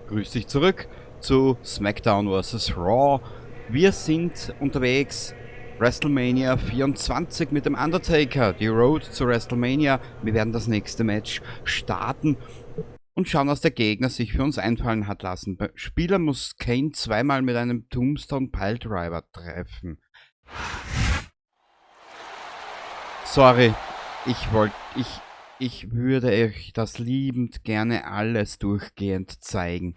Grüß dich zurück zu SmackDown vs. Raw. Wir sind unterwegs, WrestleMania 24 mit dem Undertaker, die Road zu WrestleMania. Wir werden das nächste Match starten und schauen, was der Gegner sich für uns einfallen hat lassen. Spieler muss Kane zweimal mit einem Tombstone Piledriver treffen. Sorry, ich würde euch das liebend gerne alles durchgehend zeigen.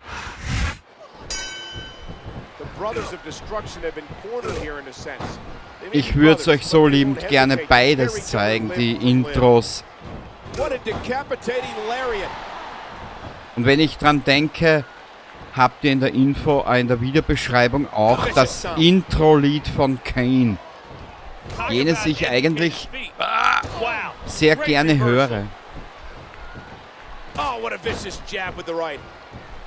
Ich würde es euch so liebend gerne beides zeigen, die Intros. Und wenn ich dran denke, habt ihr in der Info, in der Videobeschreibung auch das Intro-Lied von Kane. Jenes ich eigentlich sehr gerne höre.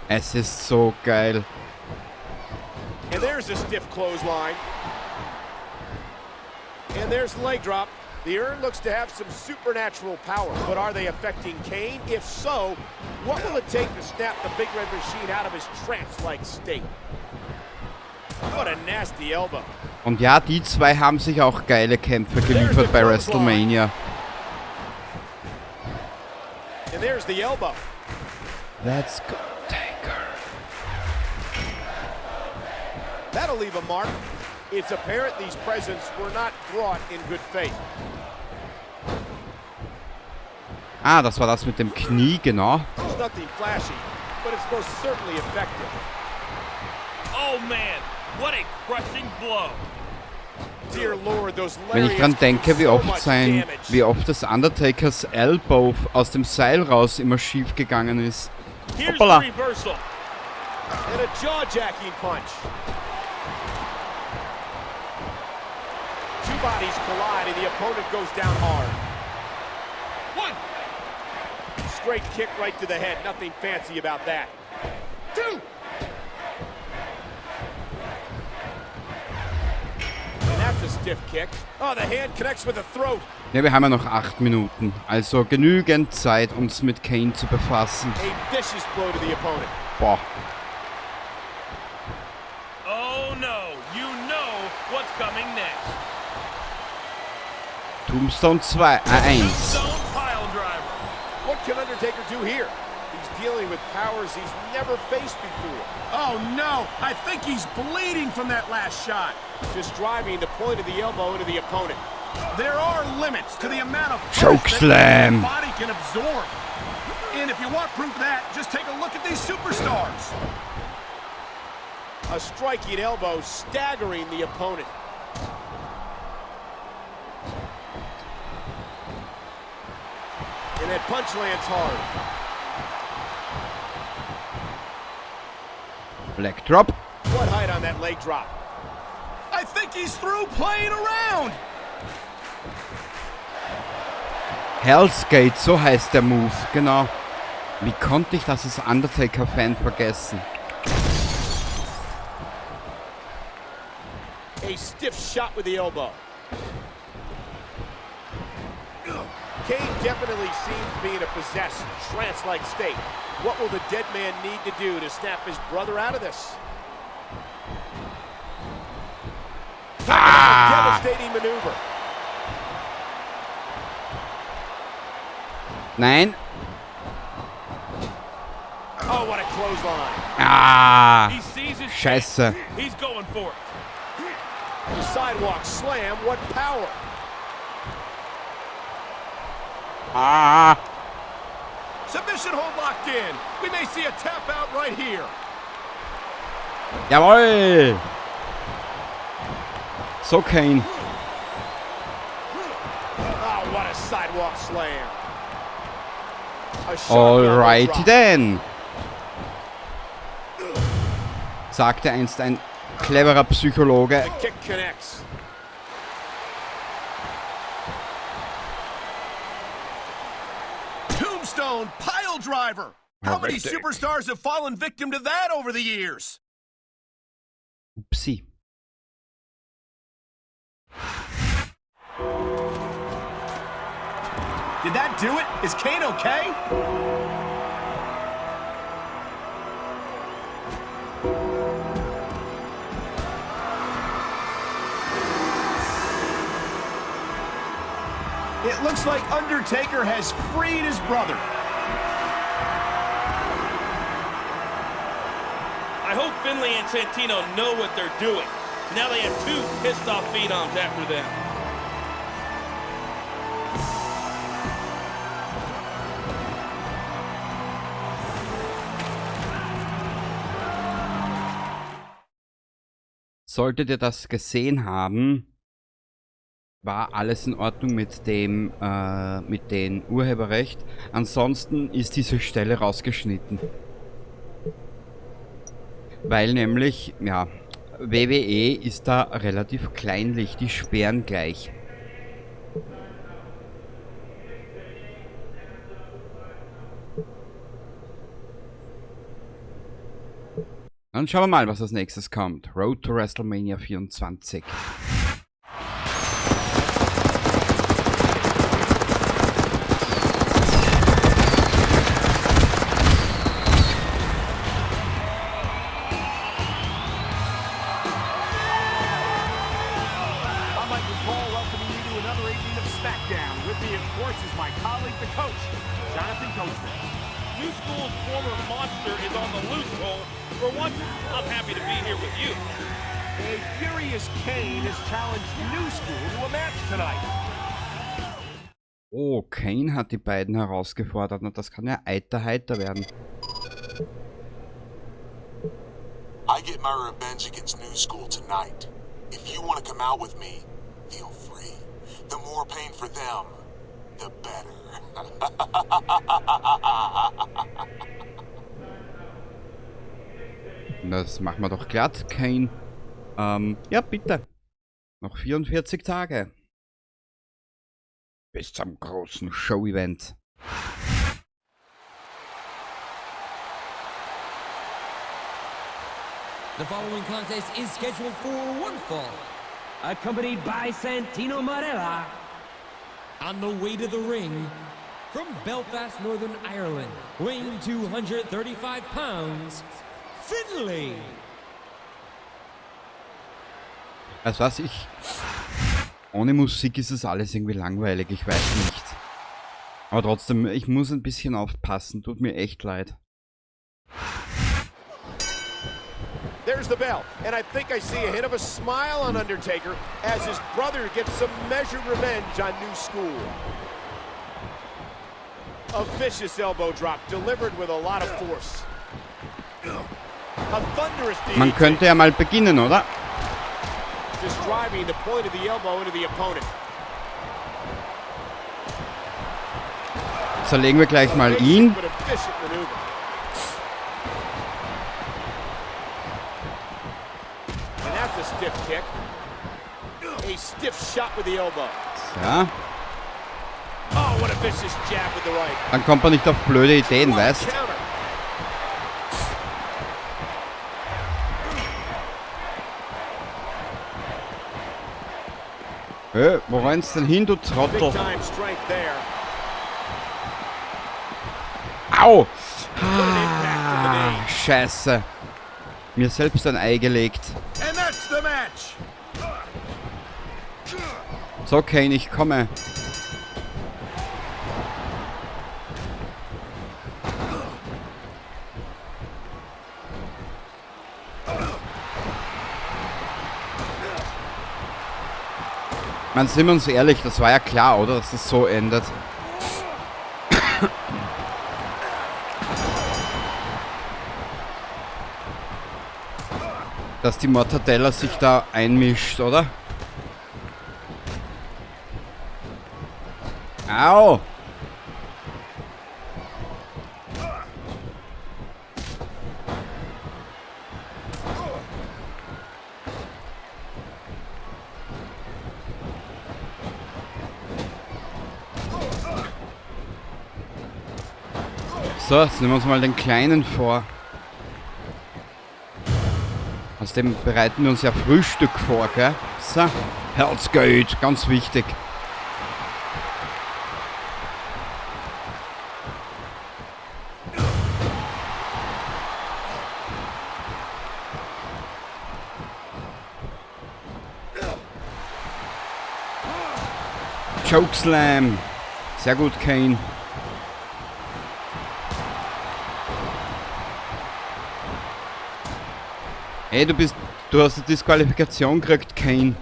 Es ist so geil. And there's a stiff clothesline. And there's the leg drop. The urn looks to have some supernatural power, but are they affecting Kane? If so, what will it take to snap the Big Red Machine out of his trance-like state? What a nasty elbow. Und ja, die zwei haben sich auch geile Kämpfe geliefert bei WrestleMania. And there's the elbow. Let's go, Taker. That'll leave a mark. It's apparent these presents were not brought in good faith. Ah, das war das mit dem Knie, genau. It's nothing flashy, but it's most certainly effective. Oh man, what a crushing blow. Dear Lord, those Wenn ich dran lariats denke, do so much damage. wie oft das Undertakers Elbow aus dem Seil raus immer schief gegangen ist. Here's Hoppala. the reversal. And a jaw-jacking punch. Two bodies collide and the opponent goes down hard. One. Straight kick right to the head. Nothing fancy about that. Two. And that's a stiff kick. Oh, the hand connects with the throat. Ja, wir haben ja noch 8 Minuten. Also genügend Zeit, uns mit Kane zu befassen. A vicious blow to the opponent. Boah. Oh no, you know what's coming next. Tombstone 1. Tombstone Piledriver. What can Undertaker do here? He's dealing with powers he's never faced before. Oh no, I think he's bleeding from that last shot. Just driving the point of the elbow into the opponent. There are limits to the amount of Choke force that slam. the body can absorb. And if you want proof of that, just take a look at these superstars. A striking elbow staggering the opponent. And that punch lands hard. Leg drop. What height on that leg drop? I think he's through playing around. Hell's Gate, so heißt der Move, genau. Wie konnte ich das als Undertaker-Fan vergessen? A stiff shot with the elbow. Kane definitely seems to be in a possessed, trance-like state. What will the dead man need to do to snap his brother out of this? Devastating maneuver. Nein. Oh, what a clothesline. He sees his Scheiße. chance. He's going for it. The sidewalk slam, what power. Submission hold locked in. We may see a tap out right here. Jawohl. So, Kane. Oh, what a sidewalk slam. A sharp elbow Alrighty drop. then. Sagte einst ein cleverer Psychologe. The kick connects. Tombstone pile driver. How many Richtig. superstars have fallen victim to that over the years? Upsi. Did that do it? Is Kane okay? It looks like Undertaker has freed his brother. I hope Finlay and Santino know what they're doing. Now they have two pissed off phenoms after them. Solltet ihr das gesehen haben, war alles in Ordnung mit dem Urheberrecht. Ansonsten ist diese Stelle rausgeschnitten. Weil nämlich, ja, WWE ist da relativ kleinlich, die sperren gleich. Dann schauen wir mal, was als nächstes kommt. Road to WrestleMania 24. I'm Michael Cole, welcoming you to another evening of SmackDown. With me, of course, is my colleague, the coach, Jonathan Coachman. New School's former monster is on the loose, Cole. For once, I'm happy to be here with you. A furious Kane has challenged New School to a match tonight. Oh, Kane hat die beiden herausgefordert. Na, das kann ja heiter heiter werden. I get my revenge against New School tonight. If you want to come out with me, feel free. The more pain for them, the better. Das machen wir doch glatt, Kane. Ja, bitte. Noch 44 Tage. Bis zum großen Show-Event. The following contest is scheduled for one fall. Accompanied by Santino Marella. On the way to the ring, from Belfast, Northern Ireland, weighing 235 pounds, Finlay. Weißt was, ich... Ohne Musik ist es alles irgendwie langweilig, ich weiß nicht. Aber trotzdem, ich muss ein bisschen aufpassen, tut mir echt leid. There's the bell, and I think I see a hint of a smile on Undertaker as his brother gets some measured revenge on New School. A vicious elbow drop delivered with a lot of force. A thunderous DDT. Man könnte ja mal beginnen, oder? Just driving the point of the elbow into the opponent. Zerlegen wir gleich mal ihn. But efficient maneuver. And that's a stiff kick. A stiff shot with the elbow. Ja. Oh, what a vicious jab with the right. Dann kommt man nicht auf blöde Ideen, What a weißt? counter. Hey, wo rennst denn hin, du Big Trottel? time strength there. Au! What an impact to the knee. Ah, Scheiße. Mir selbst ein Ei gelegt. And that's the match. So, Kane, ich komme. Man, sind wir uns ehrlich, das war ja klar, oder? Dass das so endet. Dass die Mortadella sich da einmischt, oder? Au! So, jetzt nehmen wir uns mal den Kleinen vor. Außerdem bereiten wir uns ja Frühstück vor, gell? So, Hell's Gate, ganz wichtig. Chokeslam. Sehr gut, Kane. Ey, du hast eine Disqualifikation gekriegt, Kane.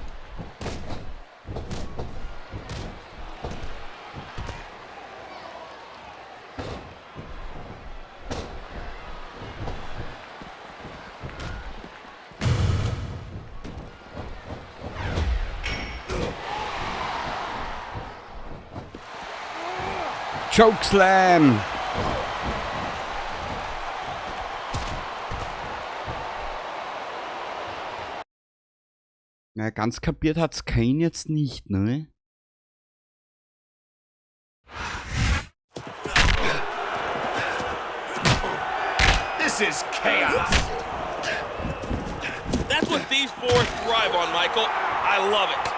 Chokeslam! Na, ganz kapiert hat's Kane jetzt nicht, ne? This is chaos. That's what these four thrive on, Michael. I love it.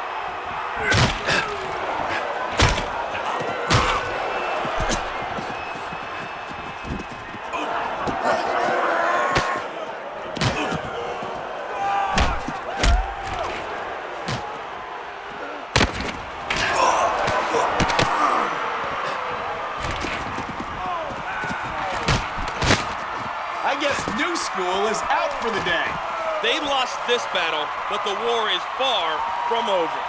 I guess New School is out for the day. They lost this battle, but the war is far from over.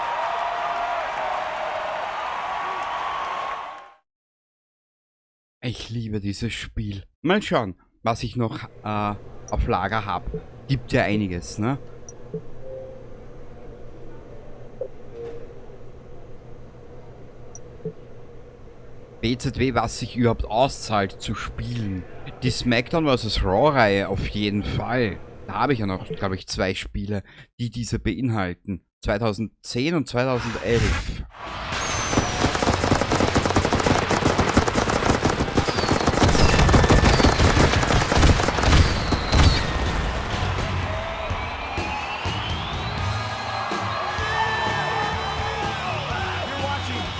Ich liebe dieses Spiel. Mal schauen, was ich noch auf Lager hab. Gibt ja einiges, ne? BZW, was sich überhaupt auszahlt zu spielen. Die SmackDown vs. Raw-Reihe auf jeden Fall. Da habe ich ja noch, glaube ich, 2 Spiele, die diese beinhalten. 2010 und 2011.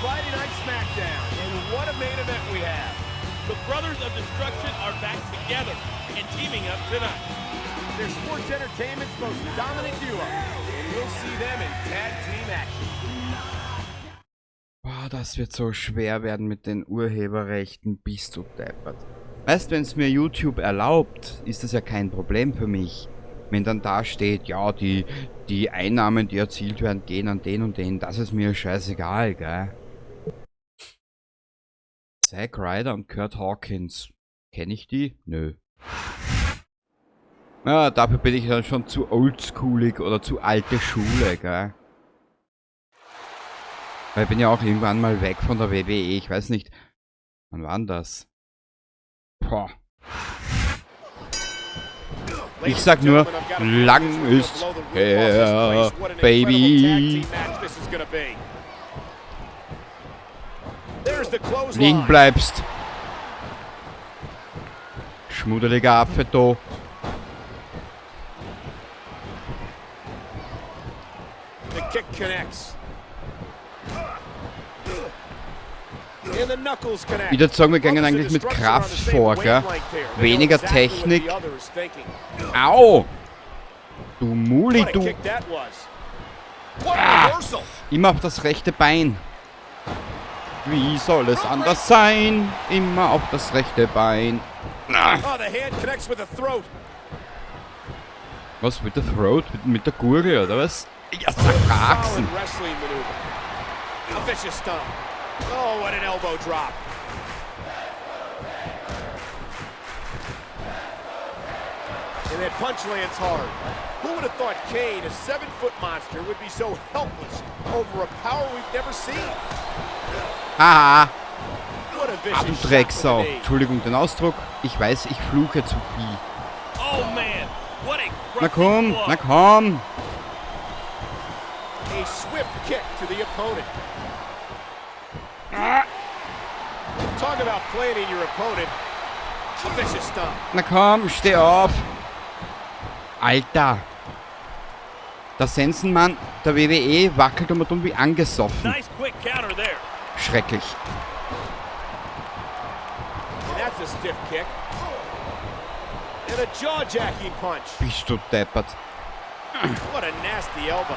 Friday Night SmackDown, and what a main event we have. The Brothers of Destruction are back together and teaming up tonight. They're sports entertainment's most dominant duo, and we'll see them in tag team action. Boah, das wird so schwer werden mit den Urheberrechten, bist du deppert. Weißt, wenn's mir YouTube erlaubt, ist das ja kein Problem für mich. Wenn dann da steht, ja, die Einnahmen, die erzielt werden, gehen an den und den, das ist mir scheißegal, gell? Zack Ryder und Curt Hawkins. Kenn ich die? Nö. Ja, dafür bin ich dann schon zu oldschoolig oder zu alte Schule, gell? Weil ich bin ja auch irgendwann mal weg von der WWE, ich weiß nicht. Wann war denn das? Boah. Ich sag nur, lang ist her, Baby. Liegen bleibst. Schmuddeliger Affe, du. The kick connects. And the knuckles connect. Ich würd sagen, wir gehen eigentlich mit Kraft vor, gell? Weniger Technik. Au! Du Muli, du! Ah, immer auf das rechte Bein. Wie soll es anders sein? Immer auf das rechte Bein. Ah. Was mit der Throat? Mit der Gurgel oder was? Ja, zerkraxen. Oh, what an elbow drop. And that punch lands hard. Who would have thought Kane, a 7-foot monster, would be so helpless over a power we've never seen? Haha. What a vicious Ah, du shot Drecksau. with the knee. Entschuldigung den Ausdruck. Ich weiß, ich fluche zu viel. Oh man, what a Na komm, crushing na blow. komm. A swift kick to the opponent. Talk about planning your opponent. A vicious stomp. Na komm, steh auf. Alter. Der Sensenmann der WWE wackelt um und um wie angesoffen. Nice quick counter there. Schrecklich. And that's a stiff kick. And a jaw-jacking punch. Bist du deppert. What a nasty elbow.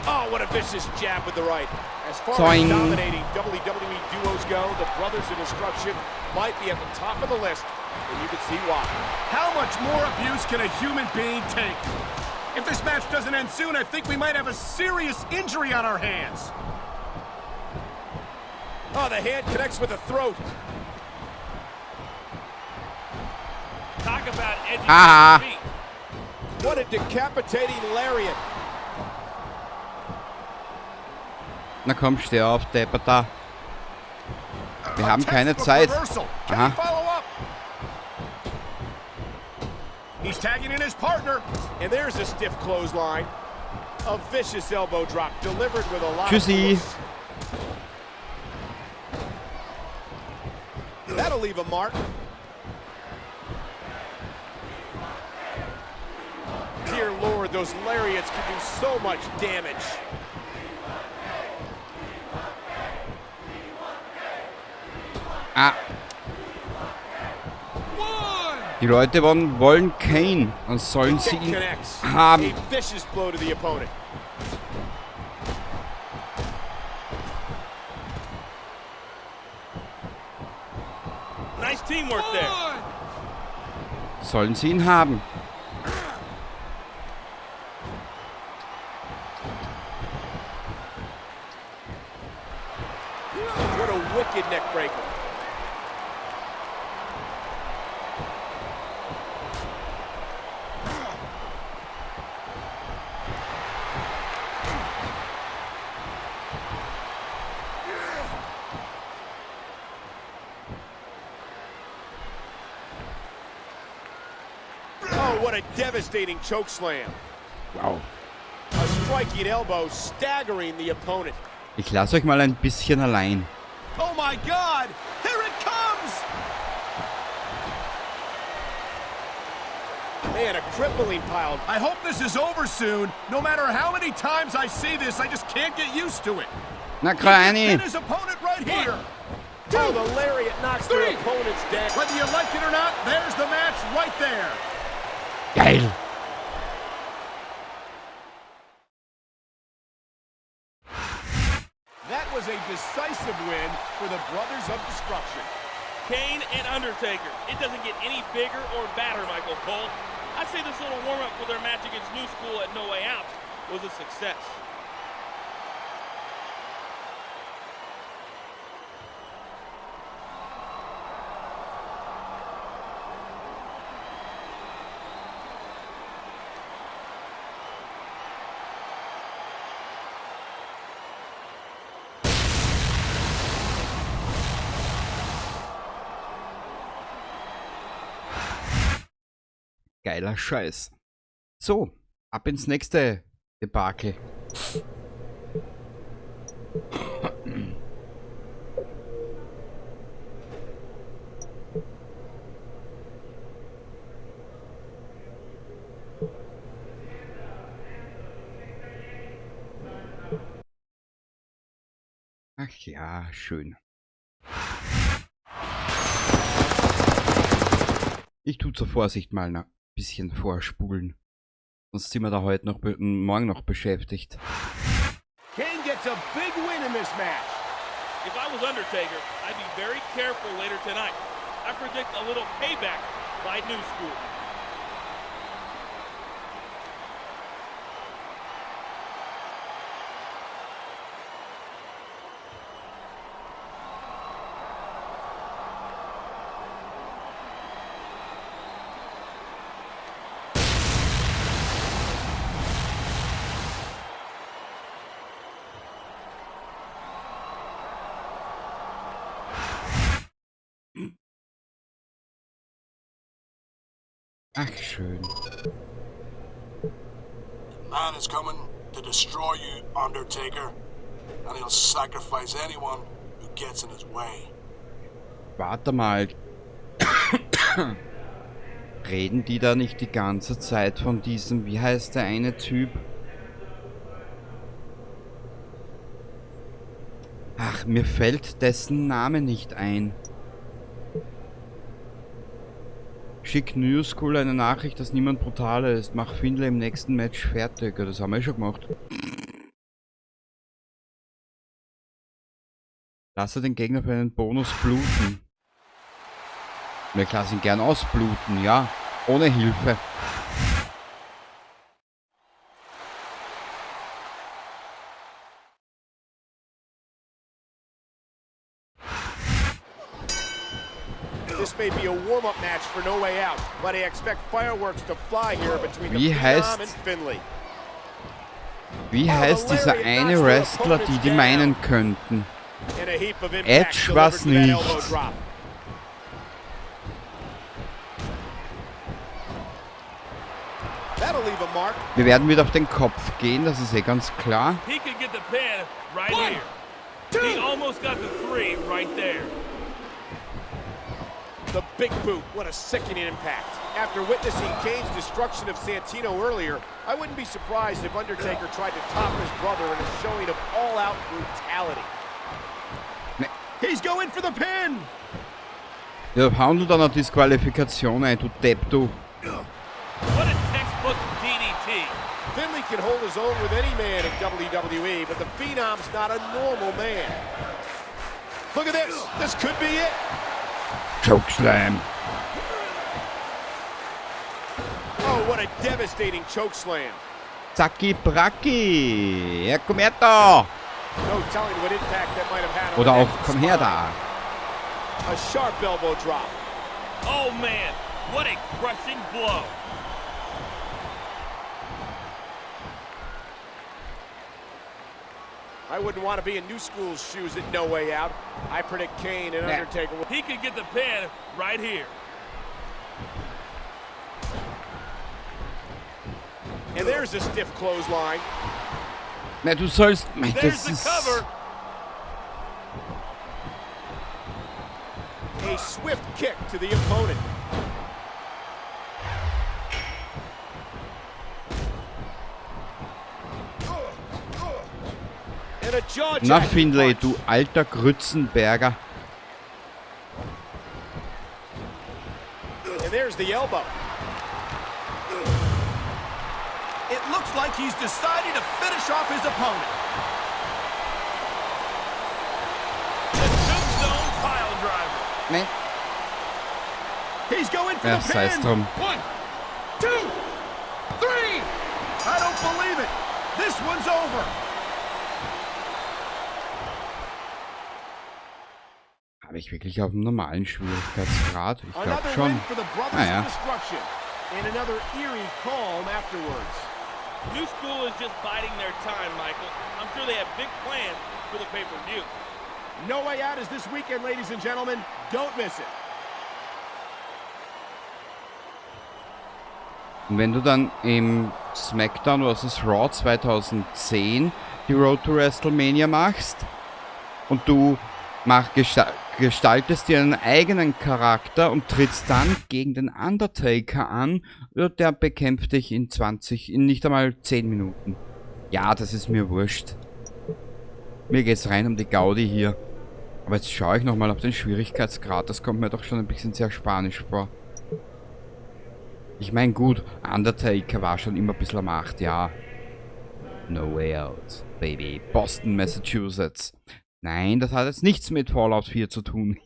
Oh, what a vicious jab with the right. As far Zoing. as dominating WWE duos go, the Brothers of Destruction might be at the top of the list, and you can see why. How much more abuse can a human being take? If this match doesn't end soon, I think we might have a serious injury on our hands. Oh, the hand connects with the throat. Talk about educated Ah. feet. What a decapitating lariat. Na komm, steh auf, Depperter. Wir A haben keine textbook Zeit. reversal. Can Aha. he follow up? He's tagging in his partner. And there's a stiff clothesline. A vicious elbow drop delivered with a lot Tschüssi. of force. That'll leave a mark. Dear Lord, those lariats can do so much damage. Ah. One. Die Leute wollen Kane. Dann sollen sie Kick ihn connects. haben. A vicious blow to the opponent. Nice teamwork there. One. Sollen sie ihn haben. What a wicked neck breaker. Oh, what a devastating choke slam. Wow. A striking elbow staggering the opponent. Ich lasse euch mal ein bisschen allein. Oh my God! Here it comes! Man, a crippling pile. I hope this is over soon. No matter how many times I see this, I just can't get used to it. Na, He can Kleini. pin his opponent right here. Oh, the lariat knocks their Three. opponents down. Whether you like it or not, there's the match right there. Geil. That was a decisive win for the Brothers of Destruction. Kane and Undertaker. It doesn't get any bigger or badder, Michael Cole. I'd say this little warm-up for their match against New School at No Way Out was a success. Geiler Scheiß. So, ab ins nächste Debakel. Ach ja, schön. Ich tu zur Vorsicht mal ein bisschen vorspulen. Sonst sind wir da heute noch, morgen noch beschäftigt. Kane gets a big win in this match. If I was Undertaker, I'd be very careful later tonight. I predict a little payback by New School. Ach, schön. The man is coming to destroy you, Undertaker. And he'll sacrifice anyone who gets in his way. Warte mal. Reden die da nicht die ganze Zeit von diesem, wie heißt der eine Typ? Ach, mir fällt dessen Name nicht ein. Schick New School eine Nachricht, dass niemand brutaler ist. Mach Finlay im nächsten Match fertig. Ja, das haben wir eh schon gemacht. Lasse den Gegner für einen Bonus bluten. Wir lassen ihn gern ausbluten, ja. Ohne Hilfe. This may be a warm-up match for No Way Out, but I expect fireworks to fly here between the Wie Phenom heißt and Finlay. Wie heißt dieser eine Wrestler, die die meinen könnten? And a heap of impact Edge war's delivered with that elbow nicht. drop. That'll leave a mark. Wir werden wieder auf den Kopf gehen, das ist eh ganz klar. He could get the pin right One, here. two. He almost got the three right there. The big boot, what a sickening impact. After witnessing Kane's destruction of Santino earlier, I wouldn't be surprised if Undertaker tried to top his brother in a showing of all-out brutality. Ne. He's going for the pin. Ja, hauen du dann eine Disqualifikation ein, du Depp, du. What a textbook DDT. Finlay can hold his own with any man in WWE, but the Phenom's not a normal man. Look at this. This could be it. Chokeslam. Oh, what a devastating choke slam. Zacki Bracki. Ja, komm her da. No telling what impact that might have had on Oder the auch, neck and komm her spine. da. A sharp elbow drop. Oh, man, what a crushing blow. I wouldn't want to be in New School's shoes at No Way Out. I predict Kane and Nah. Undertaker will. He could get the pin right here. And there's a stiff clothesline. Na, du sollst... Mei, There's das the ist... cover. A swift kick to the opponent. And a jaw Na, jacking Finlay, punch. du alter Grützenberger. And there's the elbow. It looks like he's decided to finish off his opponent. The tombstone pile driver. Ne? He's going for Ja, the sei's pin. drum. 1, 2, 3. I don't believe it. This one's over. Habe ich wirklich auf dem normalen Schwierigkeitsgrad? Ich glaub Another schon. win for the Brothers Naja. of Destruction. And another eerie calm afterwards. New School is just biding their time, Michael. I'm sure they have big plans for the pay-per-view. No Way Out is this weekend, ladies and gentlemen. Don't miss it. Und wenn du dann im SmackDown vs. Raw 2010 die Road to WrestleMania machst und du gestaltest dir einen eigenen Charakter und trittst dann gegen den Undertaker an, ja, der bekämpft dich in 20, in nicht einmal 10 Minuten. Ja, das ist mir wurscht. Mir geht's rein um die Gaudi hier. Aber jetzt schaue ich nochmal auf den Schwierigkeitsgrad. Das kommt mir doch schon ein bisschen sehr spanisch vor. Ich mein, gut, Undertaker war schon immer ein bisschen am 8, ja. No Way Out, baby. Boston, Massachusetts. Nein, das hat jetzt nichts mit Fallout 4 zu tun.